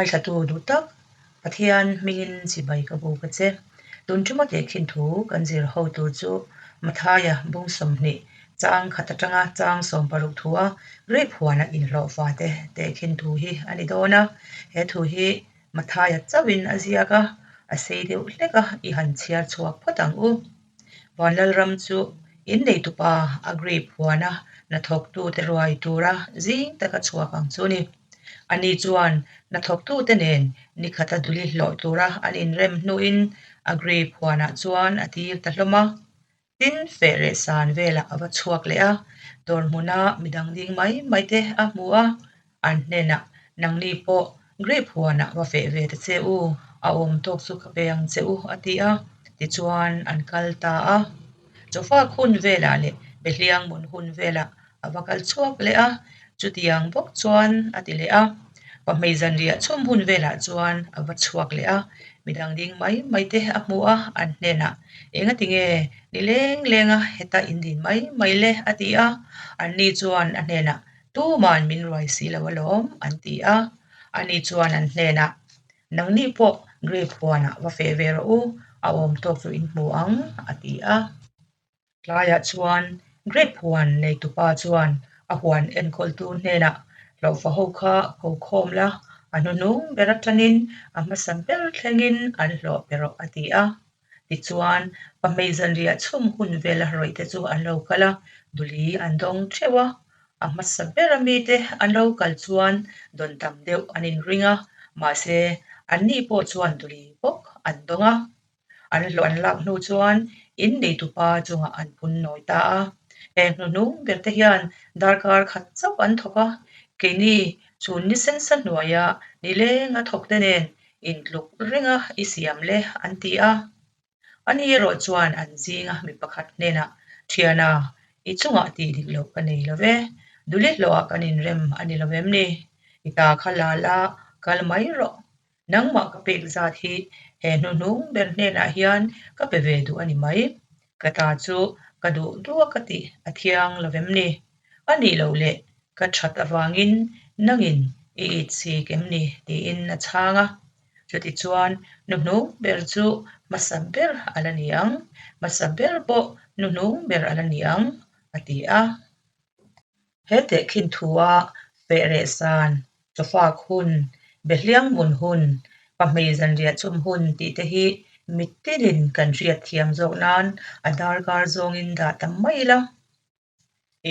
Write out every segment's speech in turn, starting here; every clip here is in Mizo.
Ngaithlatu duh tak, Pathian hmingin chibai ka buk a che. Tun ṭuma tehkhin thu kan zir ho tur chu Mathaia bung 20 chang khat aṭanga chang 60 thua Grape huana inhlawhfa te tehkhin thu hi a ni dawn a. He thu hi Mathaia chauhin a ziak a, a sei deuh hlek a, i han chhiar chhuak phawt ang u. Vanlalram chu inneitupa a grape huana hnathawktute ruai tura zing taka chhuak ang chu ni. Ani chuan hnathawktute nen nikhata duli hlawh tura an inrem hnuin a grape huanah chuan a tir ta hlawm a. Tin, feh leh san velah a va chhuak leh a, dawr hmuna midang ding mai mai te a hmu a, an hnenah, Nangni pawh grape huanah va feh ve ta che u, a awm tawk chu ka pe ang che u, a ti a. Tichuan, an kal ta a. Chawfak hun velah leh Behliang mun hun velah a va kal chhuak leh a, chutiang bawk chuan a ti leh a. Pahmei zanriah chhum hun velah chuan a va chhuak leh a, midang ding mai mai te a hmu a, an hnenah, Engati nge ni leng leng a heta in din mai mai le? a ti a. Anni chuan a hnenah, Tuman min ruai si lo alawm, an ti a. Ani chuan an hnenah, Nangni pawh grape huanah va feh ve rawh u, a awm tawk chu in hmu ang, a ti a. Tlaiah chuan grape huan neitupa chuan a huan enkawltu hnenah hlauhfa ho kha ko khawm la, a hnuhnung ber atangin a hmasa ber thlengin an hlawh pe rawh a ti a. Tichuan, pahmei zanriah chhum hun vela rawih te chu an lo kal a, duli an dawng theuh a. A hmasa bera mite an lo kal chuan dawn tam deuh an inring a, mahse anni pawh chuan duli bawk an dawng a. An hlawh an lak hnu chuan in neitupa chungah an phun nawi ta a. Heng hnuhnung ber te hian darkar khat chauh an thawk a, keini chhun ni sensa hnuaia nilenga thawk te nen intluk renga i siam le an ti a. Ani erawh chuan an zinga mi pakhat hnenah, Thiana, i chungah tih dik loh ka nei lo ve, duli hlawhah kan inrem a ni lo em ni? I ta kha la la, kal mai rawh. Nangmah ka pek zat hi he hnuhnung ber hnenah hian ka pe ve duh a ni mai. Ka ta chu ka duh duh a ka tih a thiang lo vem ni? A nih loh leh ka that avangin nangin i it chik em ni? tiin a chhang a. Chutichuan hnuhnung ber chu hmasa ber a la ni ang, hmasa ber pawh hnuhnung ber a la ni ang, a ti a. He tehkhin thua feh reh san, chawfak hun, behliang mun hun, pahmei zanriah chum hun tih te hi mitinin kan hriat thiam zawk nan a darkar zawngin dah tam mai ila.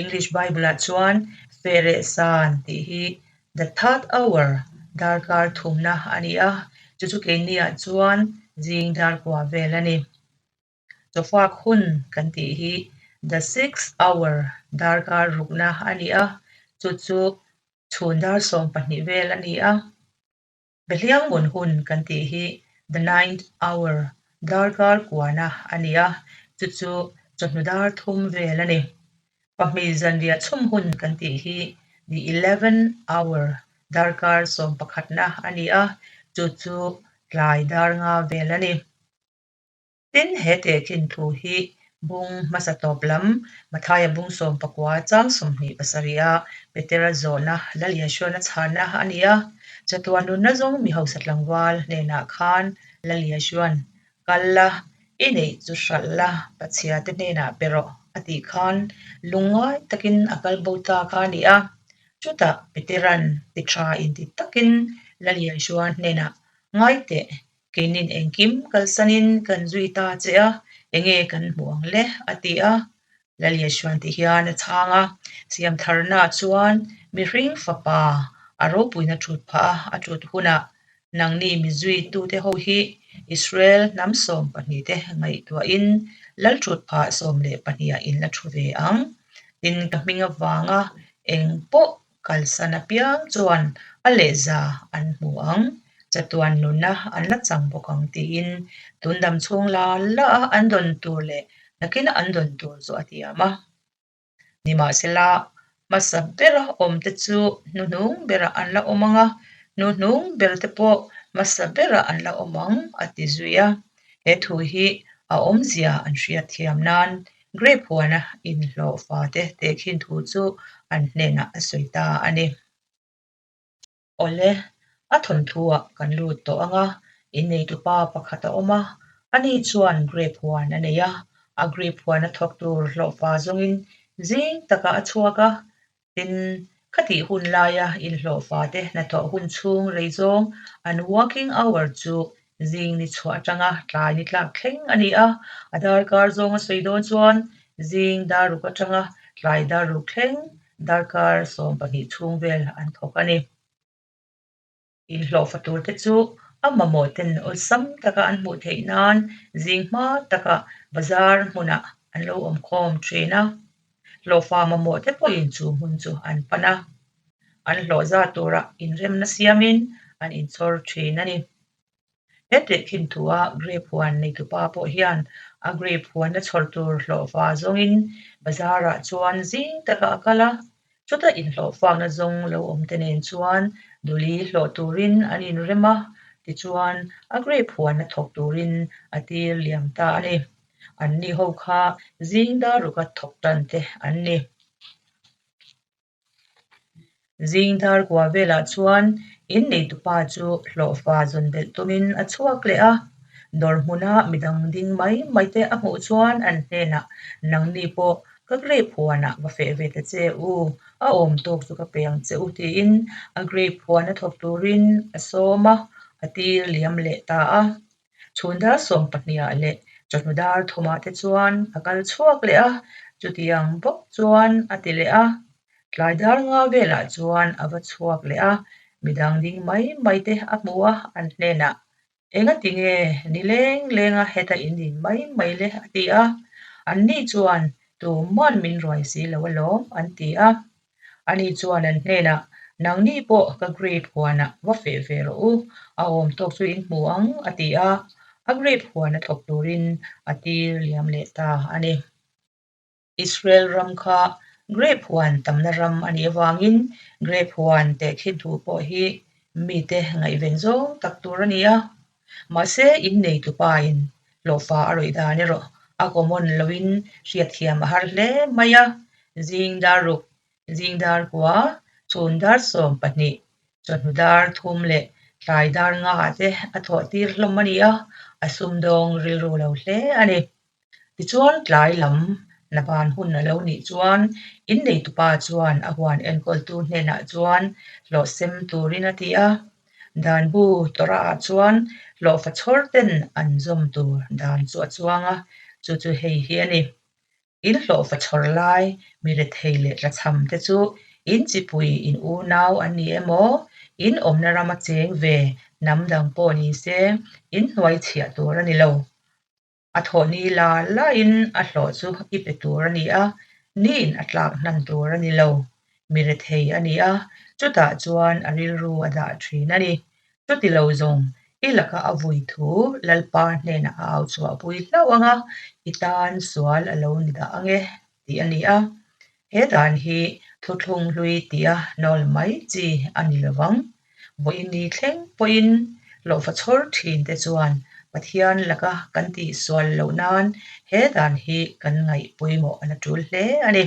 English Bible-ah chuan feh reh san tih hi the third hour, darkar thumna a ni a, chu chu keiniah chuan zing dar kua vel a ni. Chawfak hun kan tih hi the sixth hour, darkar rukna a ni a, chu chu chhun dar 12 vel a ni a. Behliangmun hun kan tih hi the ninth hour, darkar kuana a ni a, chu chu chawhnu dar thum vel a ni. Pahmei zanriah chhum hun kan tih hi the eleventh hour, darkar sawmpakhatna a ni a, chu chu tlai dar nga vel a ni. Tin, he tehkhin thu hi bung hmasa tawp lam, Mathaia bung 19 chang 27 a Petera zawhna, Lal Yeshuana chhanna a ni a. Chatuan nunna zawng mi hausa tlangval hnenah khan Lal Yeshuan, Kal la, i neih chu hralh la, Pachhia te hnenah pe rawh, a tih khan lungngai takin a kal bo ta kha a ni a. Chutah Petera'n ti tha inti takin Lal Yeshua hnenah, Ngai teh, Keinin engkim kalsanin kan zui ta che a, enge kan hmuh ang le? a ti a. Lal Yeshuan ti hian a chhang a, Siamtharna chuan mihring fapa a ropuina thut phah a, a thut hunah nangni mi zuitute ho hi Israel hnam 12 te ngaihtuahin Lal thut phah 12 ah in la thu ve ang. Tin, ka hming avanga eng pawh Kalsan apiang chuan a lehza an hmu ang, chatuan nunna an la chang bawk ang tiin tun dam chhung la la a an dawn tur leh nakina an dawn tur chu a tiam a. Nimahsela, hmasa bera awmte chu hnuhnung berah an la awm ang a, hnuhnung berte pawh hmasa berah an la awm ang a ti zui a. He thu hi a awmzia an hriat thiam nan Grape huana inhlawhfa te tehkhin thu chu an hnenah a sawi ta a ni. Awle, A thawnthu-ah kan lut tawh ang a, inneitupa pakhat a awm a, ani chuan grape huan a nei a, a grape huan a thawk tur hlawhfa zawngin zing takah a chhuak a, tin, khatih hun laia inhlawhfa te hnathawh hun chhung rei zawng an working hour chu zing ni chhuah atanga tlai ni tlak thleng a ni a, a darkar zawng a sawi dawn chuan zing dar ruk atanga tlai dar ruk thleng darkar 12 chhung vel an thawk a ni. Inhlawhfa turte chu a mamawh ten awlsam taka an hmuh theih nan zing hma takah bazar hmunah an lo awm khawm thin a. Hlawhfa mamawh te pawhin chu hmun chu an pan a, an hlawh zat turah inremna siamin an inchhawr thin a ni. He tehkhin thua grape huan neitupa pawh hian a grape huanna chhawr tur hlawhfa zawngin bazarah chuan zing takah a kal a, chuta inhlawhfakna zawng lo awm te nen chuan duli hlawh turin an inrem a, tichuan a grape huanna thawk turin a tir liam ta a ni. Anni ho kha zing dar ruka thawk tan te an ni. Zing dar kua velah chuan inneitupa chu hlawhfa zawn belh tumin a chhuak leh a, dawr hmuna midang ding mai mai te a hmuh chuan an hnenah, Nangni pawh ka grape huanah va feh ve ta che u, a awm tawk chu ka pe ang che u tiin a grape huana thawk turin a sawm a, a tir liam leh ta a. Chhun dar 12 ah leh chawhnu dar thumah te chuan a kal chhuak leh a, chutiang bawk chuan a ti leh a. Tlai dar nga velah chuan a va chhuak leh a, midang ding mai mai te a hmu a, an hnenah, Engati nge ni leng lenga heta in din mai mai le? a ti a. Anni chuan, Tuman min ruai si lo alawm, an ti a. Ani chuan an hnenah, Nangni pawh ka grape huanah va feh ve rawh u, a awm tawk chu in hmu ang, a ti a, a grape huana thawk turin a tir liam leh ta a ni. Israel ram kha grape huan tamna ram a nih avangin grape huan tehkhin thu pawh hi mite ngaihven zawng tak tur a ni a. Mahse, inneitupain hlawhfa a rawih dan erawh a common loin hriatthiam a har hle mai a, zing dar ruk, zing dar kua, chhun dar 12, chawhnu dar thum leh tlai dar nga ah te a thawh tir hlawm a ni a, a sumdawng rilru lo hle a ni. Tichuan tlai lam hna ban hun a lo nih chuan inneitupa chuan a huan enkawltu hnenah chuan hlawh sem turin a ti a. Dan bu Torah ah chuan hlawhfa chhawr ten an zawm tur dan chu a chuang a, chu chu hei hi a ni. In hlawhfa chhawr lai mi rethei leh tlachham te chu in chipui in unau an ni emaw, in awmna rama cheng ve hnam dang pawh ni se in hnuai chhiah tur a ni lo. A thawh ni la lain a hlawh chu i pe tur a ni a, niin a tlak hnan tur a ni lo. Mi rethei a ni a, chutah chuan a rilru a dah thin a ni. Chuti lo zawng, i laka a vui thu Lalpa hnenah a au chhuahpui hlauh ang a, i tan sual a lo ni dah ang e, tih a ni a. He dan hi thuthlung hlui tia nawl mai chi a ni lo vang. Vawiin ni thleng pawhin hlawhfa chhawr thin te chuan Pathian laka kan tihsual loh nan he dan hi kan ngaih pawimawh a la tul hle a ni.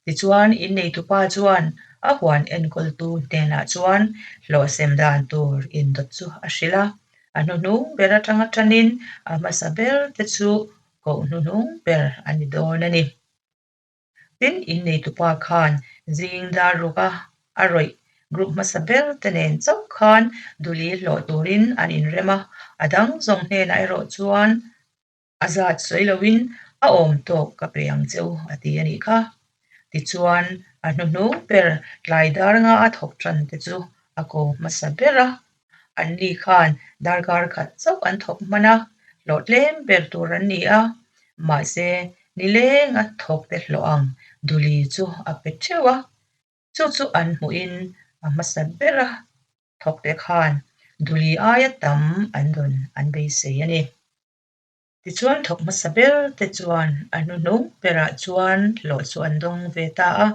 Tichuan, inneitupa chuan a huan enkawltu hnenah chuan hlawh sem dan tur indawt chu a hrilh a. A hnuhnung ber atanga tanin a hmasa ber te chu koh hnuhnung ber a ni dawn a ni. Tin, inneitupa khan zing dar ruka a rawih group hmasa ber te nen chauh khan duli hlawh turin an inrem a, a dang zawng hnenah erawh chuan a zat sawi loin a awm tawk ka pe ang che u a ti a nih kha. Tichuan, a hnuhnung ber tlai dar nga a thawk tan te chu a ko hmasa ber a, anni khan darkar khat chauh an thawk hman a, hlawh tlem ber tur an ni a, mahse nilenga thawk te hlawh ang duli chu a pe theuh a, chu chu an hmuhin a hmasa ber a thawk te khan duli aia tam an rawn an beisei a ni. Tichuan thawk hmasa ber te chuan a hnuhnung berah chuan hlawh chu an dawng ve ta a,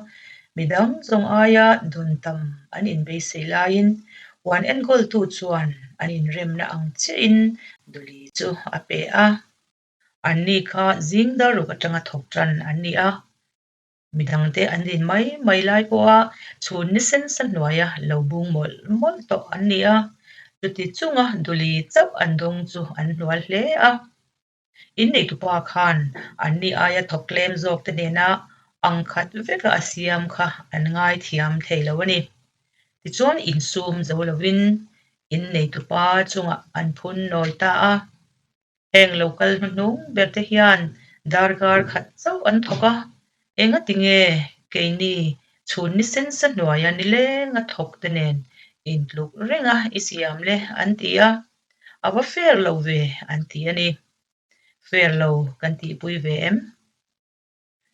midang zawng aia dun tam an inbeisei laiin huan enkawltu chuan an inremna ang chiahin duli chu a pe a. Anni kha zing dar ruk atanga thawk tan an ni a. Midangte an din mai mai lai pawha chhun ni sen sa hnuaia lo bung mawlh mawlh tawh an ni a, chuti chunga duli chauh an dawng chu an hnual hle a. Inneitupa khan anni aia thawk tlem zawkte hnena ang khat veka a siam kha an ngaithiam thei lo a ni. Tichuan insum zo lovin inneitupa chungah an phun nawi ta a. Heng lo kal hnuhnung ber te hian darkar khat chauh an thawk a, engati nge keini chhun ni sen sa hnuaia nileng a thawk te nen intluk renga i siam le an ti a, a va fair lo ve an ti a ni. Fair lo kan tihpui ve em?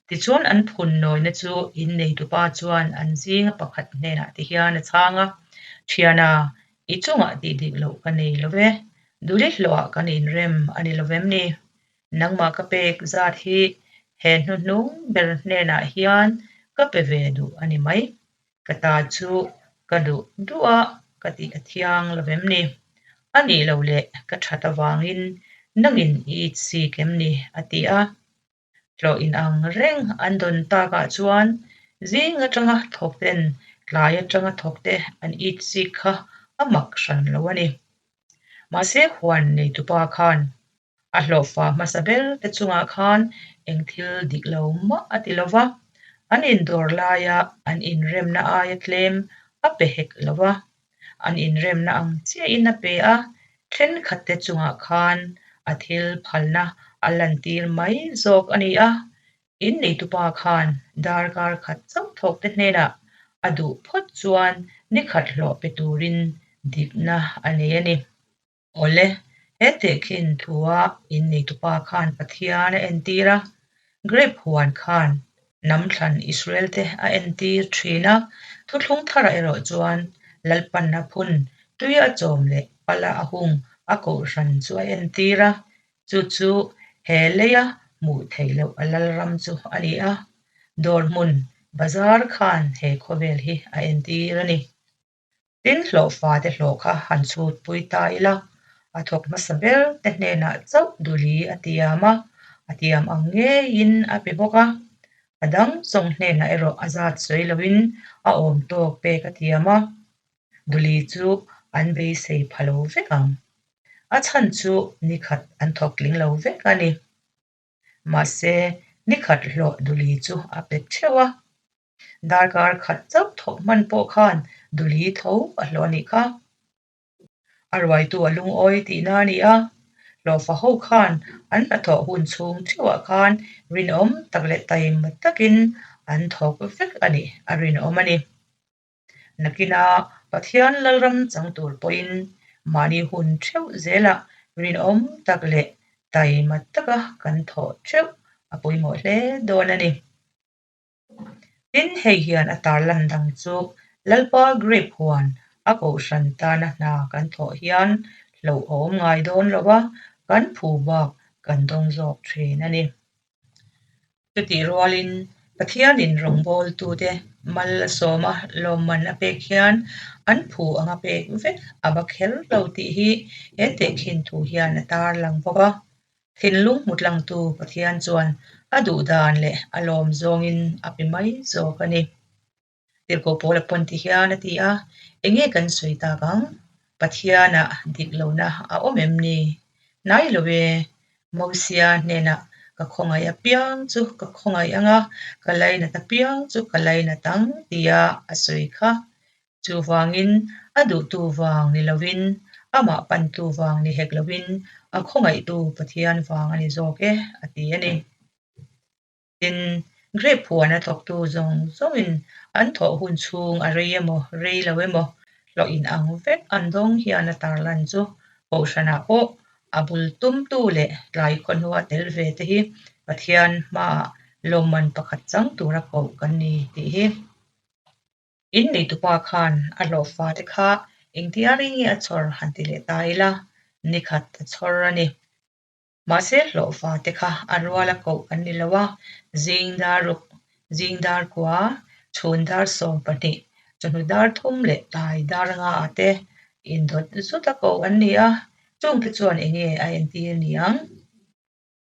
Tichuan an phun nawina chu inneitupa chuan an zinga pakhat hnenah ti hian a chhang a, Thiana, i chungah tih dik loh ka nei lo ve, duli hlawhah kan inrem a ni lo vem ni? Nangmah ka pek zat hi he hnuhnung ber hnenah hian ka pe ve duh a ni mai. Ka ta chu ka duh duh a, ka tih a thiang lo vem ni? A nih loh leh ka that avangin nangin i itsik em ni? a ti a. Hlawh inang reng an dawn takah chuan zing atanga thawk ten tlai atanga thawk te an it sik kha a mak hran lo a ni. Mahse huan neitupa khan a hlawhfa hmasa ber te chungah khan eng thil dik lo mah a ti lo va, an indawr laia an inremna aia tlem a pe hek lo va, an inremna ang chiahin a pe a, thenkhatte chungah khan a thil phalna a lantir mai zawk a ni a. Inneitupa khan darkar khat chauh thawkte hnenah a duh phawt chuan ni khat hlawh pe turin dikna a nei a ni. Awle, he tehkhin thua inneitupa khan Pathian a entir a, grape huan khan hnam thlan Israel-te a entir thin a, thuthlung tharah erawh chuan Lalpan a phun, tuia a chawm leh pala a hung a kohhran chu a entir a, chu chu he leia hmuh theih loh a Lalram chu a ni a, dawr hmun bazar khan he khawvel hi a entir a ni. Tin, hlawhfate hlawh kha han chhutpui ta ila, a thawk hmasa ber te hnenah chauh duli a tiam a, a tiam ang ngeiin a pe bawk a. A dang zawng hnenah erawh a zat sawi loin a awm tawk pek a tiam a, duli chu an beisei pha lo vek ang. A chhan chu nikhat an thawk tling lo vek a ni. Mahse, nikhat hlawh duli chu a pe theuh a. Darkar khat chauh thawk hman pawh khan duli tho a hlawh a nih kha. A ruaitu a lungawi tihna a ni a, hlawhfa ho khan an hnathawh hun chhung theuhah khan rinawm tak leh taima takin an thawk vek a nih a rinawm a ni. Nakina Pathian Lalram chang tur pawhin mahni hun theuh zelah rinawm tak leh taima taka kan thawh theuh a pawimawh hle dawn a ni. Tin, hei hian a tarlan dang chu Lalpa grape huan a kohhran tana hna kan thawh hian hlauhawm ngai dawn lo a, kan phu bak kan dawng zawk thin a ni. Chutih rualin Pathianin rawngbawltute mal a sawm a, lawmman a pek hian an phu anga pek vek a va kher lo tih hi he tehkhin thu hian a tarlang bawk a. Thinlung hmutlangtu Pathian chuan a duh dan leh a lawm zawngin a pe mai zawk a ni. Tirhkoh Paula pawn ti hian a ti a, Enge kan sawi tak ang? Pathianah dik lohna a awm em ni? Hnai lo e, Mosia hnenah ka khawngaih apiang chu ka khawngaih ang a, ka lainat apiang chu ka lainat ang tia a sawi kha. Chuvangin a duhtu vang ni lovin, amah pantu vang ni hek lovin a khawngaihtu Pathian vang a ni zawk e, a ti a ni. Tin, grape huan a thawktu zawng zawngin an thawh hun chhung a rei emaw, rei lo emaw, hlawh in ang vek an dawng hian a tarlan chu Kohhranah pawh a bul tumtu leh tlai khawhnua tel ve te hi Pathian hmaah lawmman pakhat chang tura koh kan ni tih hi. In neitupa khan a hlawhfa te kha engtia rei nge a chhawr han ti leh ta ila, nikhat a chhawr a ni. Mahse hlawhfa te kha a ruala koh an ni lo a, zing dar ruk, zing dar kua, chhun dar 12, chawhnu dar thum leh tlai dar nga ah te indawt zut a koh an ni a, chungte chuan enge a entir ni ang?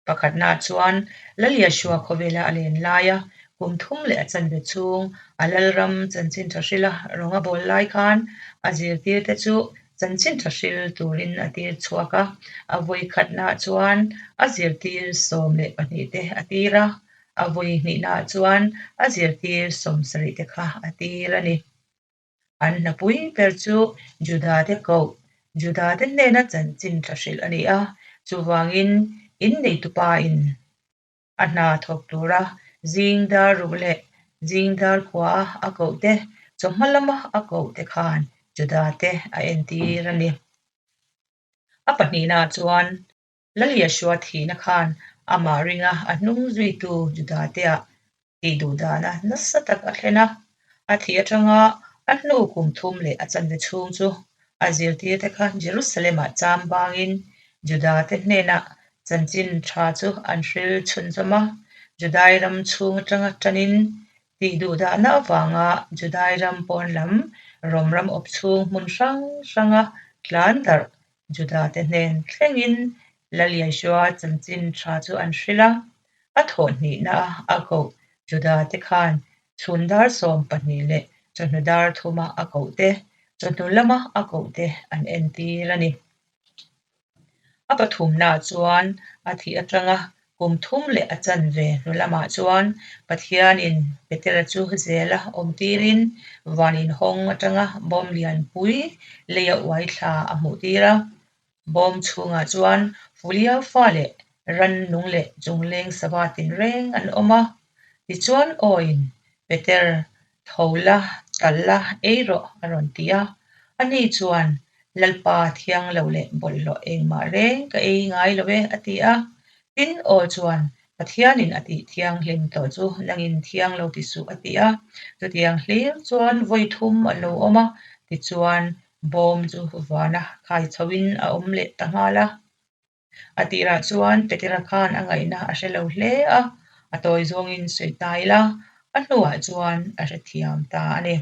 Pakhatna chuan Lal Yeshua khawvela a len laia Kum thum leh a chanve chhung a Lalram chanchin tha hrila rawng a bawl lai khan a zirtirte chu chanchin tha hril turin a tir chhuak a. A vawi khatnaah chuan a zirtir 12 te a tir a, a vawi hnihnaah chuan a zirtir 70 te kha a tir a ni. An hnapui ber chu Judate koh, Judate hnena chanchin tha hrilh a ni a, chuvangin inneitupain a hna thawk tura zing dar ruk leh zing dar khuaa a koh te, chawhma lama a koh te khan Judate a entir a ni. A pahnihnaah chuan Lal Yeshua thihna khan amah ringa a hnung zuitu Judateah tih duh dana nasa tak a thlen a. A thih atanga a hnu kum thum leh a chanve chhung chu a zirtirte kha Jerusalem-ah cham bangin Judate hnenah chanchin tha chu an hril chhunzawm a. Judai ram chhung atanga tanin tih duh dahna avanga Judai ram pawn lam Rom ram awp chhung hmun hrang hranga tlan darh Judate hnen thlengin Lal Yeshua chanchin tha chu an hrilh a, a thawh hnihna a koh Judate khan chhun dar 12 leh chawhnu dar thuma a koh te, chawhnu lama a koh te an entir a ni. A pathumnaah chuan a thih atanga kum thum leh a chanve hnu lamah chuan Pathianin Petera chu zela awm tirin van inhawng atanga bawm lianpui leia uai thla a hmuh tir a. Bawm chhungah chuan Fulia fa leh rannung leh chungleng sava tinreng an awm a. Tichuan awiin Peter Tho la, kal la, ei rawh, a rawn ti a. Ani chuan, Lalpa thiang lo leh bawlhhlawh engmah reng ka ei ngai lo e, a ti a. Tin, aw chuan, Pathianin a tih thianghlim tawh chu nangin thiang lo ti suh, a ti a. Chutiang hlir chuan vawi thum a lo awm a, tichuan bawm chu vana khai chhoin a awm leh ta nghal a. A tirah chuan Petera khan a ngaihna a hre lo hle a, a tawi zawngin sawi ta ila, a hnuah chuan a hrethiam ta a ni.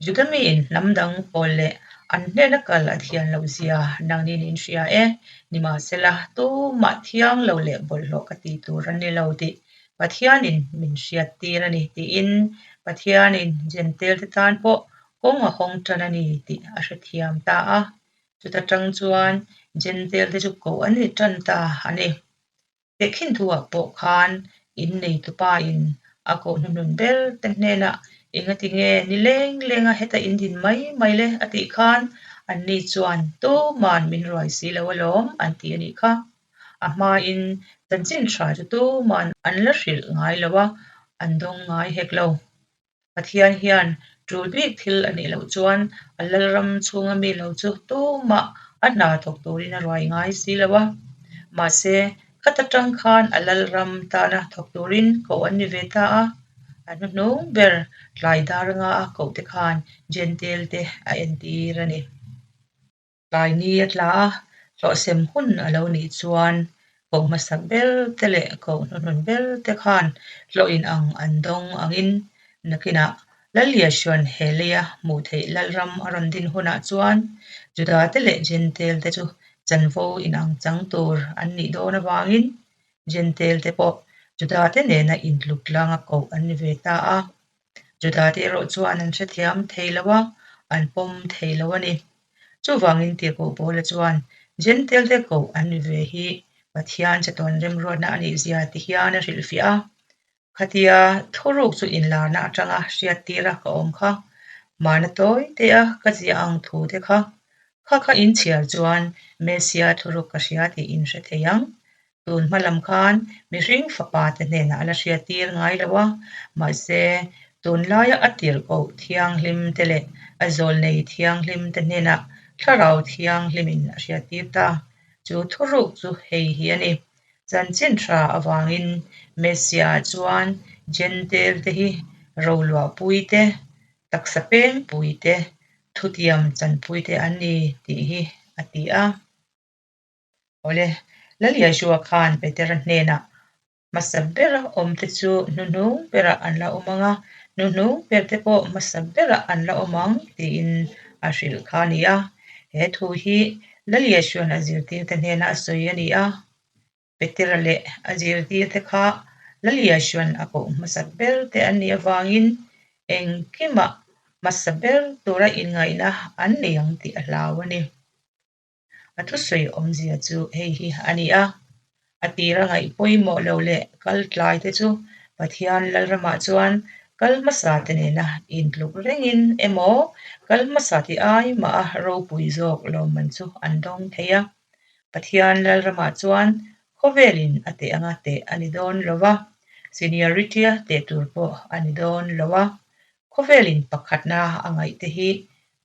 Juda miin hnam dang pawl leh an hnena kal a thian loh zia nangnin in hria e, nimahsela tumah thiang lo leh bawlhhlawh ka ti tur a ni lo tih Pathianin min hriattir a ni tiin Pathianin Jentail-te tan pawh kawng a hawng tan a ni tih a hrethiam ta a. Chuta tang chuan Jentail te chu koh an ni tan ta a ni. Tehkhin thuah pawh khan innei tupain a koh hnuhnun ber te hnenah engati nge ni leng lenga heta in din mai mai le a tih khan anni chuan tuman min ruai si lo alawm an ti a nih kha. A hmain chanchin tha chu tuman an la hrilh ngai lo a, an dawng ngai hek lo. Pathian hian tul bik thil a nih loh chuan a Lalram chhunga mi lo chu tumah a hna thawk turin a ruai ngai si lo a. Mahse, khata tang khan a Lalram tana thawk turin koh an ni ve ta a. A hnuhnung ber tlai dar anga a koh te khan Jentail te a entir a ni. Tlai ni a tla a, hlawhsem hun a lo nih chuan koh hmasak ber te leh koh hnuhnun ber te khan hlawh inang an dawng angin nakinah Lal Yeshua'n he leia hmuh theih Lalram a rawn din hunah chuan Judate leh Jentail te chu chanvo inang chang tur an nih dawn avangin Jentail te pawh Judate nena intluk tlanga koh an ni ve ta a. Judate erawh chuan an hrethiam thei lo a, an pawm thei lo a ni. Chuvangin tirhkoh Paula chuan Jentail-te koh an ni ve hi Pathian chatuan remruatna a nih zia ti hian a hrilhfiah a. Khatia thuruk chu inlarna atanga hriattira ka awm kha, mahna tawi tea ka ziah ang thu te kha, kha kha inchhiar chuan Messia thuruk ka hria tih in hre thei ang. Tun hma lam khan mihring fapa te hnenah a la hriattir ngai lo a, mahse tunlaia a tirhkoh thianghlim te leh a zawlnei thianghlim te hnenah thlarau thianghlimin a hriattir ta. Chu thuruk chu hei hi a ni. Chanchin tha avangin Messia chuan Jentail te hi roluahpui te, taksa pengpui te, thutiam chanpui te an ni tih hi a ti a. Awle, Lal Yeshua khan Petera hnenah, Hmasa bera awmte chu hnuhnung berah an la awm ang a, hnuhnung berte pawh hmasa berah an la awm ang, tiin a hrilh kha a ni a. He thu hi Lal Yeshua'n a zirtirte hnena a sawi a ni a. Petera leh a zirtirte kha Lal Yeshua'n a koh hmasat ber te an nih avangin engkimah hmasa ber tura inngaihna an nei ang tih a hlau a ni. A thusawi awmzia chu hei hi a ni a, a tira ngaih pawimawh lo leh kal tlai te chu Pathian Lalramah chuan kal hmasa te nena intluk rengin emaw kal hmasa ti ai mah a ropui zawk lawmman chu an dawng thei a. Pathian Lalramah chuan khawvelin a teh anga teh a ni dawn lo va, seniority-a teh tur pawh a ni dawn lo a. Khawvelin pakhatna a ngaih te hi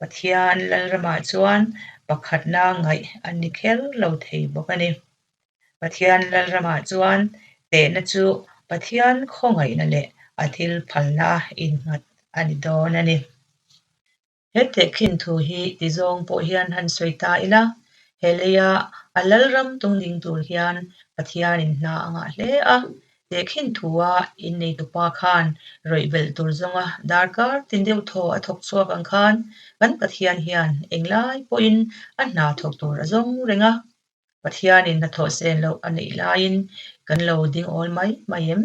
Pathian Lalramah chuan pakhatna ngaih a ni kher lo thei bawk a ni. Pathian Lalramah chuan tehna chu Pathian khawngaihna leh a thil phalna innghat a ni dawn a ni. He tehkhin thu hi ti zawng pawh hian han sawi ta ila, he leia a Lalram tung ding tur hian Pathianin hna a ngah hle a, Tehkhin thua inneitupa khan rawih belh tur zawnga darkar tin deuh thaw a thawk chhuak ang khan kan Pathian hian englai pawhin a hna thawk tur a zawng reng a. Pathianin hnathawh sen loh a neih laiin kan lo ding awl mai mai em?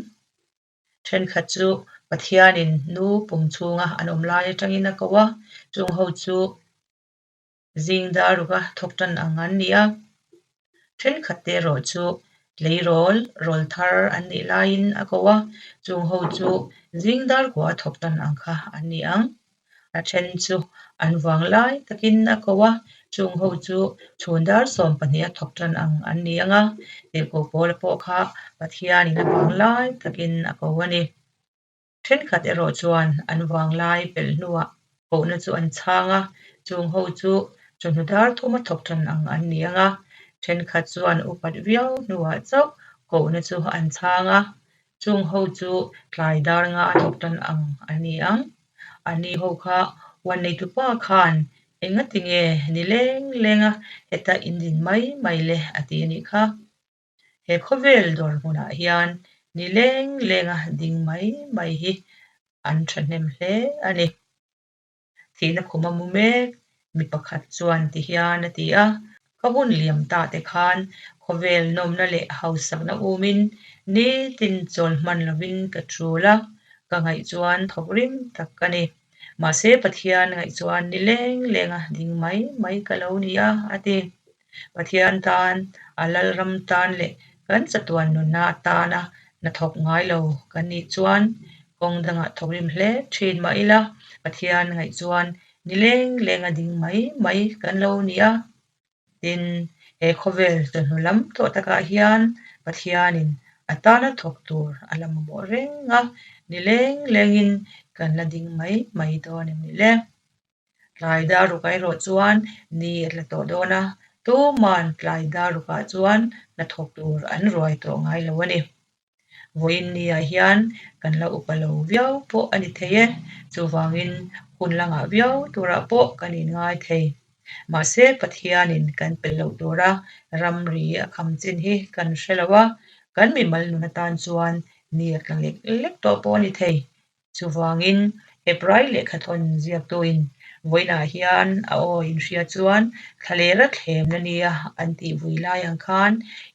Thenkhat chu Pathianin nu pum chhunga an awm lai atangin a ko a, chung ho chu Zing dar ruka thawk tan ang an ni a, thenkhat te erawh chu tleirawl rawl thar an nih laiin a ko a, chung ho chu zing dar kua thawk tan ang kha an ni ang. A then chu an vang lai takin a ko a, chung ho chu chhun dar 12 a thawk tan ang an ni ang a, tirhkoh Paula pawh kha Pathianin a vang lai takin a ko a ni. Thenkhat erawh chuan an vanglai pelh hnuah kohna chu an chhang a, chung ho chu chawhnu dar thuma thawk tan ang an ni ang a, thenkhat chuan upat viau hnuah chauh kohna chu an chhang a, chung ho chu tlai dar nga a thawk tan ang an ni ang. Ani ho kha huan neitupa khan engati nge ni leng lenga heta in din mai mai le a ti a nih kha. He khawvel dawr hmunah hian ni leng lenga ding mai mai hi an thahnem hle a ni. Thihna khuma mu mek mi pakhat chuan ti hian a ti a, Ka hun liam ta te khan khawvel nawmna leh hausakna umin nitin chawl hman lovin ka tul a, ka ngaih chuan thawk rim tak ka ni. Mahse Pathian ngaih chuan ni leng lenga ding mai mai ka lo ni a, a ti. Pathian tan, a Lalram tan leh kan chatuan nunna atana hnathawk ngai lo kan nih chuan kawng dangah thawkrim hle thin mah ila Pathian ngaih chuan ni leng lenga ding mai mai kan lo ni a. Tin, he khawvel chawhnu lam tawh takah hian Pathianin a tana thawk tur a la mamawh reng a, ni leng lengin kan la ding mai mai dawn em ni le? Tlai dar rukah erawh chuan ni a tla tawh dawn a, tuman tlai dar rukah chuan hnathawk tur an ruai tawh ngai lo a ni. Vawiin niah hian kan la upa lo viau pawh a ni thei e, chuvangin hun la ngah viau turah pawh kan inngai thei. Mahse, Pathianin kan pel loh tura ramri a kham chin hi kan hre lo a, kan mimal nun atan chuan ni a tla lek lek tawh pawh a ni thei. Chuvangin, Hebrai lehkhathawn ziaktuin vawiinah hian a aw inhria chuan thlalera thlemna nia an tih vui lai ang khan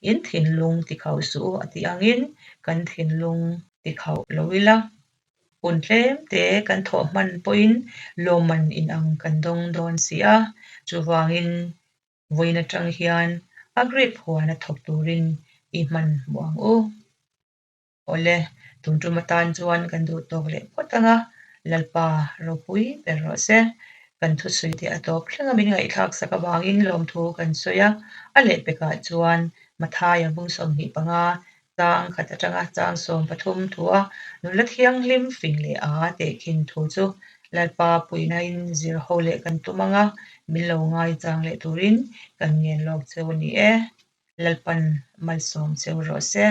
in thinlung tikhauh suh u a tih angin kan thinlung tikhauh lo ila. Hun tlem te kan thawh hman pawhin lawmman inang kan dawng dawn si a. Chuvangin, vawiin atang hian a grip huana thawk turin i hmanhmawh ang u. Awle, tun tum atan chuan kan duh tawk leh phawt ang a, Lalpa ropui ber rawh se. Kan thusawi te a tawp thleng a min ngaihthlak sak avangin lawmthu kan sawi a, a lehpekah chuan Mathaia bung 25 chang khat atanga chang 13 thua nula thianghlim fing leh a tehkhin thu chu Lalpa puihnain zir ho leh kan tum ang a, min lo ngaichang leh turin kan ngen lawk cheu a ni e. Lalpan malsawm cheu rawh se.